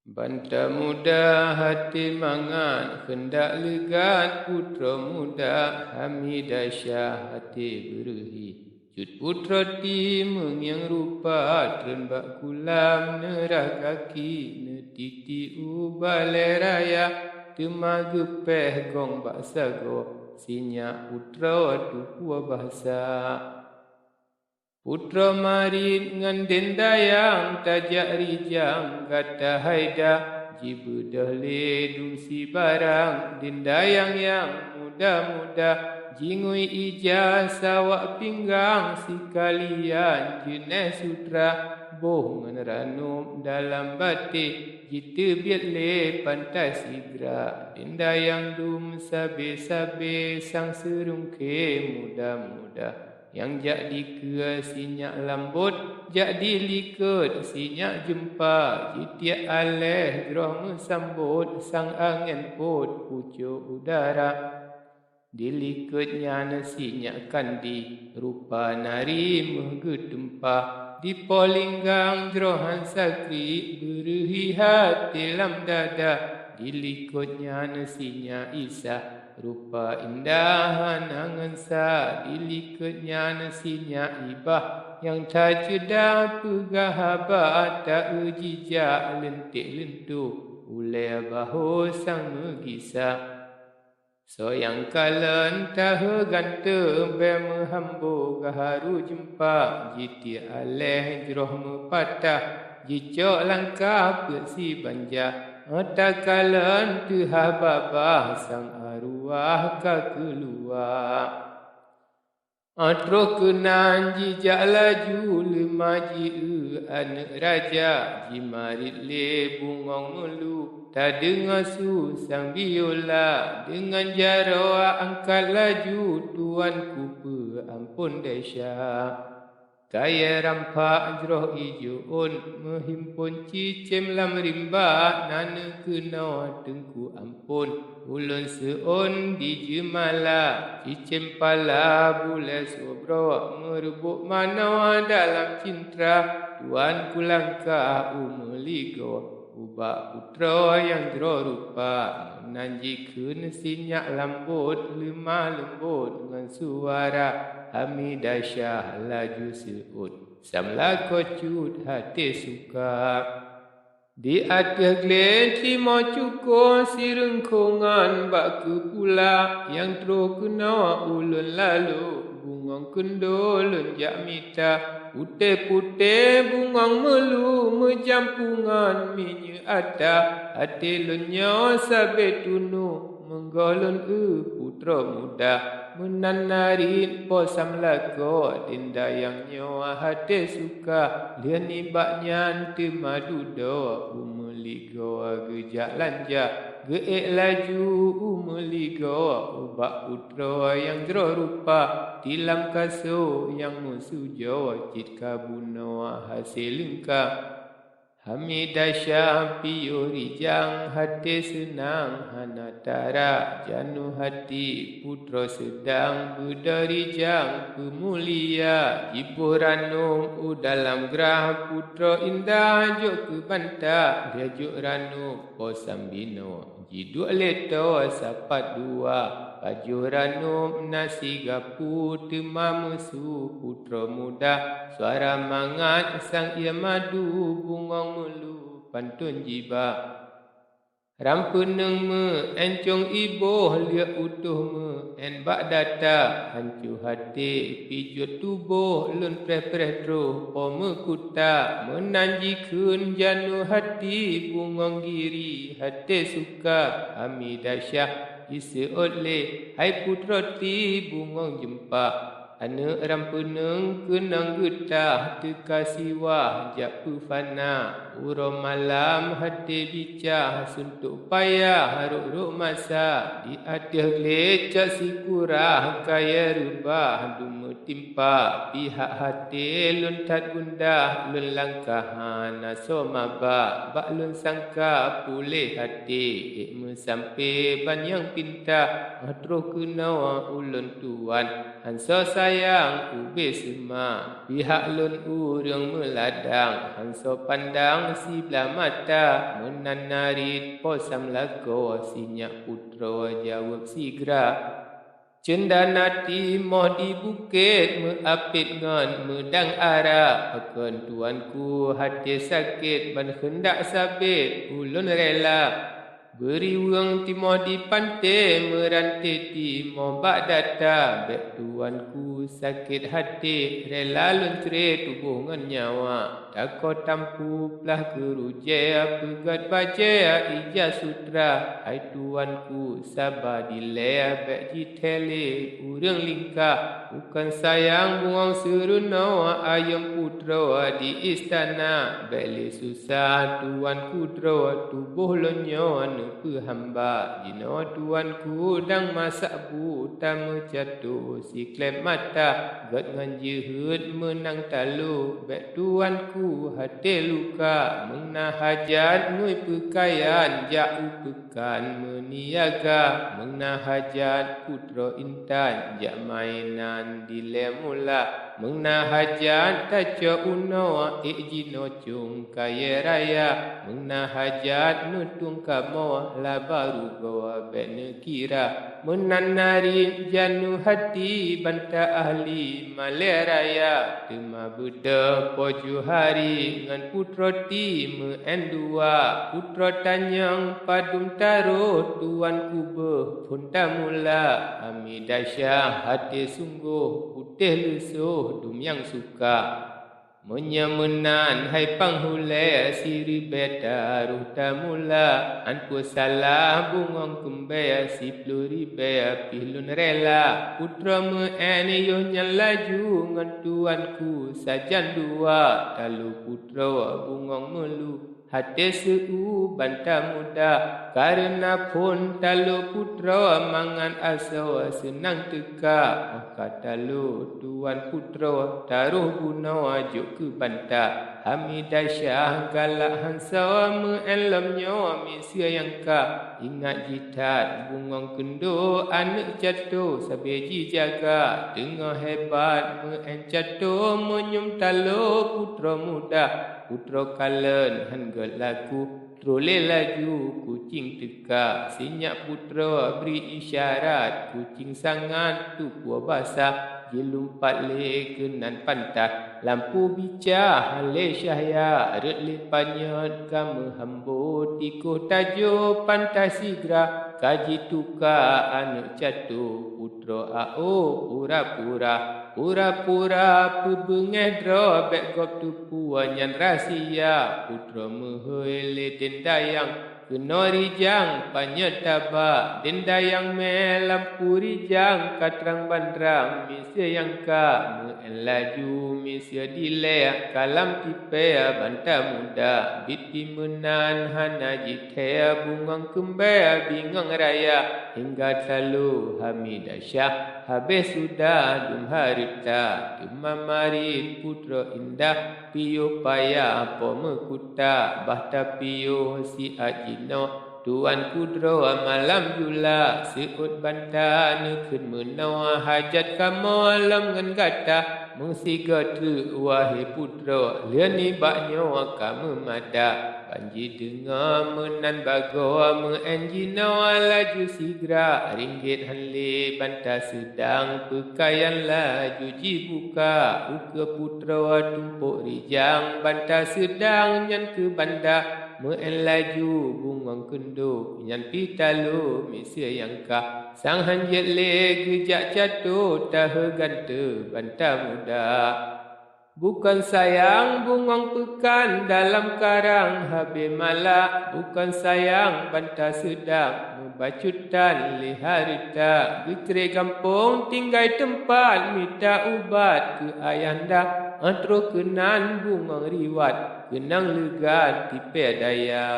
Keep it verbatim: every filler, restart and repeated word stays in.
Banta muda haté mangat, keundak leugat putroe muda, Hamidah Syah haté beureuhi. Cut putroe ti meungieng rupa, treun bak kulam neurah gaki, neutiti u balée raya, teuma geupéh gong bak sagoe, sinyak putroe tupeue basa. Putroe Marit ngon Dendayang tajak rijang gata haida, jibeudôh lé dum sibarang. Dendayang nyang muda-muda, jingui ija sawak pinggang, sikalian jeunèh sutra, boh ngon ranub dalam baté, jiteubiet lé pantai sigra. Dendayang dum sabé-sabé, sang seurungkée muda-muda. Nyang jak dikeue sinyak lambot, jak dilikot sinyak jeumpa, jitiek aléh jroh meusambot, sang angén pot pucok udara. Dilikot nyan sinyak kandi, rupa nari meuh geuteumpa, dipoh linggang jroh han sakri, beureuhi haté lam dada. Dilikot nyan sinyak Isa, rupa indah hana ngon sa. Dilikot nyan sinyak ibah, nyang taceudah peugah haba, ta-eu jijak leuntek-leuntok, ulée bahô sang meugisa. Soe nyang kalon taheu ganteueng, bée meuhambo geuharu jeumpa, jitiek aléh jroh meupatah, jicok langkah peuet sibanja. Takalon teuhah babah, sang aruwah ka keuluwa. Troh keunan jijak laju, leumah jieu aneuëk raja, jimarit lé bungöng meulu. Tadeungoe su sang biola, deungon jaroe angkat laju, tuan kupeue amphon desya. Kayée ramphak jroh ijo ôn, meuhimpon cicém lam rimba, na neukeunoe teungku amphon. Ulôn seuôn di jeumala, cicém pala bulée subroe, meureubok manoe dalam cintra, tuan kulangkah u meuligoe, ubak putroe nyang jroh rupa. Meunan jikheun sinyak lambot, leumah leumbot ngon suara, Hamidah Syah laju seuôt, samla kocut haté suka. Di ateueh glé timoh cuko, sireungkhongan bak keupula, nyang troh keunoe ulôn lalo, bungöng keundo lôn jak mita. Putéh-putéh bungöng meulu, meujampungan minyéuk ata. Até lôn nyoe sabé tunoh, meungoh lôn eu putroe muda. Meunan narit po samlakoe, Dendayang nyoe haté suka. Lheueh nibak nyan teuma dudoe, u meuligoe geujak lanja. Geuék laju u meuligoe, ubak putroe nyang jroh rupa. Tilam kaso nyang meusujoe, cit ka bunoe hase leungka. Hamidah Syah piôh rijang, haté seunang hana tara. Janoe hati putroe seudang, beudôh rijang peumulia. Jiboh ranub u dalam grah, putroe indah jok keu banta. Lheueh jok ranub po sambinoe, jiduek lé toe sapat dua. Pajoh ranub na sigapu, teuma meusu putroe muda. Suara mangat sang ié madu, bungöng meulu pantôn jiba. Rampeuneueng meu-én cong iboh, liek utoh meu-én bak data. Hanco haté pijuet tuboh, lôn preh-preh troh po meukuta. Meunan jikheun janoe hati, bungöng giri haté suka. Hamidah Syah jiseuôt lé, hai putroe ti bungöng jeumpa. Aneuëk rampeuneueng keunong geutah, teuka siwah jak peufana. Uroe malam haté bicah, suntok payah rhot-rhot masa. Di ateueh glé cok sikurah, kayée reubah dum meutimpa. Pihak haté lôn that gundah, lôn langkah hana soe maba. Bak lôn sangka puléh haté, ék meusampé ban nyang pinta. Troh keunoe ulôn tuan, Hansoe sayang ubé seuma, pihak lôn ureuëng meuladang, hansoe pandang siblah mata, meunan narit po samlakoe, si nyak putroe jaweueb sigra. Ceundana timoh di bukét, meuapét ngon meudang ara, pakon tuanku haté sakét, ban keundak sabét ulôn rela. Beuriweueng timoh di panté, meuranté timoh bak data, bék tuanku sakét haté, rela lôn cré tuboh ngon nyawa. Takoe tampu plah keurujée, peugét bajée ija sutra, hai tuanku saba dilée, bék jithée lé ureuëng lingka. Bukon sayang bungöng seurunoe, ayöng putroe di istana, bék lé susah tuanku droe, tuboh lôn nyoe neupeuhamba. Jinoe tuanku dang masak bu, tameucato sikleb mata, gét ngon jeuhet meunang talo, bék tuanku haté luka. Meunah hajat ngui peukayan, jak u peukan meuniaga. Meunah hajat putroe intan, jak mainan dilée mula. Meunah hajat tacok unoe, ék jinoe cung kayée raya. Meunah hajat neutueng kamoe, laba rugoe bék neukira. Meunan narit janu hati banta ahli malée raya. Teuma beudôh poh juhari ngon putroe ti meuén dua. Putroe tanyong padum taroh, tuan kubeuh phon tamula. Hamidah Syah haté sunggoh, putéh leusoh dum nyang suka. Meunyoe meunan hai panghulée, siribée taroh tamula. An peusalah bungöng keumbée, siploh ribée pih lôn rela. Putroe meuén yoh nyan laju, ngon tuanku sajan dua. Talo putroe bungöng meulu, haté seu banta muda. Kareuna phon talo putroe, mangat asoe seunang teuka. Óh ka talo tuan putroe, taroh bunoe jok keu banta. Hamidah Syah galak hansoe, meuén lom nyoe miseue nyang ka. Ingat jithat bungöng keundo, aneuëk cato sabe jijaga. Teungoh hebat meuén cato, meunyum talo putroe muda. Putroe kalon hán gét laku, trok lé laju kucing teuka. Si nyak putroe bri isyarat, kucing sangat tupeue basa, jilumpat lé keunan pantat. Lampu bica hán lé cahya, rot lé panyöt ka meuhambo, tikoh tajok pantat sigra, ka jituka aneuëk cato putroe A O pura-pura. Pura-pura peubeungéh droe, bék gob teupeue nyan rahsia. Putroe meuhôi lé dendayang, keunoe rijang panyöt taba. Dendayang mé lampu rijang ka trang bandrang, miseue nyang ka meuén laju miseue dilée, ka lam tipée banta muda. Biet pih meunan hana jithée, bungöng keumbée bingöng raya. Hingga talo Hamidah Syah, habéh sudah dum hareuta. Teuma marit putroe indah, piôh payah po meukuta. Bah tapiôh siat jinoe, tuanku droe malam jula. Seuôt banta neukheun meunoe, hajat kamoe lom ngon gata. Meusigoe treuk wahé putroe, lheueh nibak nyoe ka meumada. Ban jideungoe meunan bagoe, meuén jinoe laju sigra. Ringgét hán lé banta seudang, peukayan laju jibuka. Ukeue putroe tumpok rijang, banta seudang nyan keu banda. Meuén laju bungöng keundo, nyan pih talo miseue nyang ka. Sang hán jeuet lé geujak cato, taheu ganteu banta muda. Bukon sayang bungöng peukan dalam karang habéh malak, bukon sayang banta seudang meubacut tan lé hareuta. Geucré gampông tinggai teumpat, mita ubat keu ayahanda, óh troh keunan bungöng riwat, keunong leugan tipée daya.